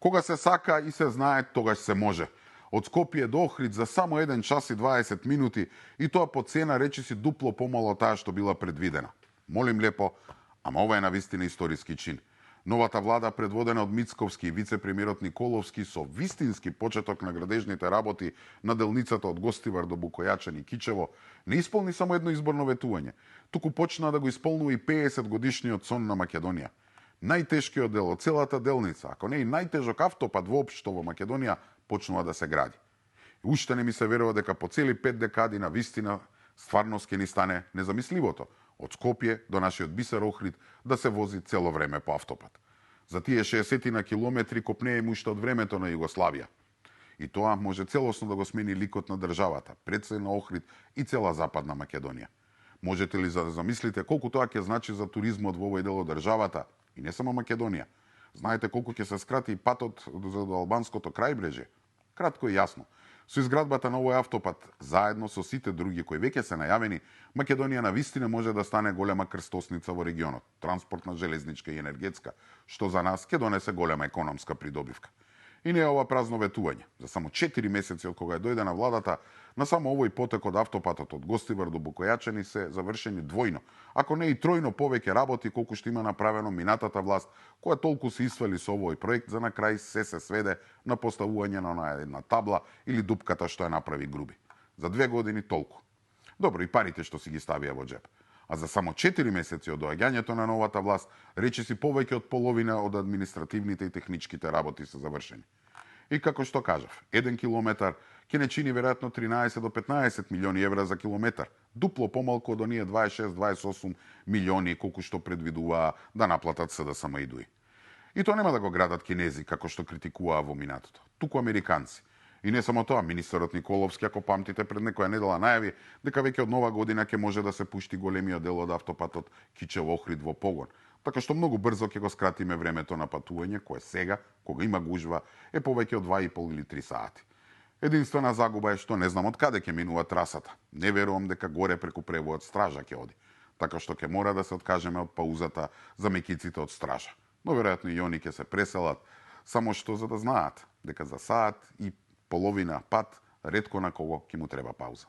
Кога се сака и се знае, тогаш се може. Од Скопје до Охрид за само 1 час и 20 минути и тоа по цена речиси дупло помало таа што била предвидена. Молим лепо, ама ова е навистина историски чин. Новата влада, предводена од Мицковски и вице-премиерот Николовски, со вистински почеток на градежните работи на делницата од Гостивар до Букојачан и Кичево, не исполни само едно изборно ветување, туку почна да го исполнува и 50 годишниот сон на Македонија. Најтешкиот дел од целата делница, ако не и најтежок автопат воопшто во Македонија, почнува да се гради. И уште не ми се верува дека по цели 5 декади на вистина стварност ќе ни стане незамисливото од Скопје до нашиот бисер Охрид да се вози цело време по автопат. За тие 60 на километри копнеем уште од времето на Југославија. И тоа може целосно да го смени ликот на државата, пред се на Охрид и цела Западна Македонија. Можете ли да замислите колку тоа ќе значи за туризмот во овој дел од државата и не само Македонија? Знаете колку ќе се скрати патот до албанското крајбрежје? Кратко и јасно. Со изградбата на овој автопат, заедно со сите други кои веќе се најавени, Македонија навистина може да стане голема крстосница во регионот, транспортна, железничка и енергетска, што за нас ќе донесе голема економска придобивка. И не е ова празно ветување. За само 4 месеци од кога е дојде на владата, на само овој потек од автопатот од Гостивар до Букојачани се завршени двојно, ако не и тројно повеќе работи колку што има направено минатата власт, која толку се исфали со овој проект, за на крај се сведе на поставување на една табла или дупката што ја направи Груби. За 2 години толку. Добро, и парите што си ги ставија во джеп. А за само 4 месеци од доаѓањето на новата власт, речиси повеќе од половина од административните и техничките работи се завршени. И како што кажав, 1 километар ќе не чини веројатно 13 до 15 милиони евра за километар, дупло помалку од оние 26-28 милиони колку што предвидуваа да наплатат СДСМ и ДУИ. И тоа нема да го градат кинези, како што критикуваа во минатото, туку американци. И не само тоа, министерот Николовски, ако памтите, пред некоја недела најави дека веќе од нова година ќе може да се пушти големиот дел од автопатот Кичево Охрид во погон. Така што многу брзо ќе го скратиме времето на патување, кое сега, кога има гужва, е повеќе од 2,5 или 3 сати. Единствена загуба е што не знам од каде ќе минува трасата. Не верувам дека горе преку превојот Стража ќе оди. Така што ќе мора да се откажеме од паузата за мекиците од Стража. Но веројатно и они ќе се преселат, само што за да знаат дека за саат и половина пат ретко на кого ќе му треба пауза.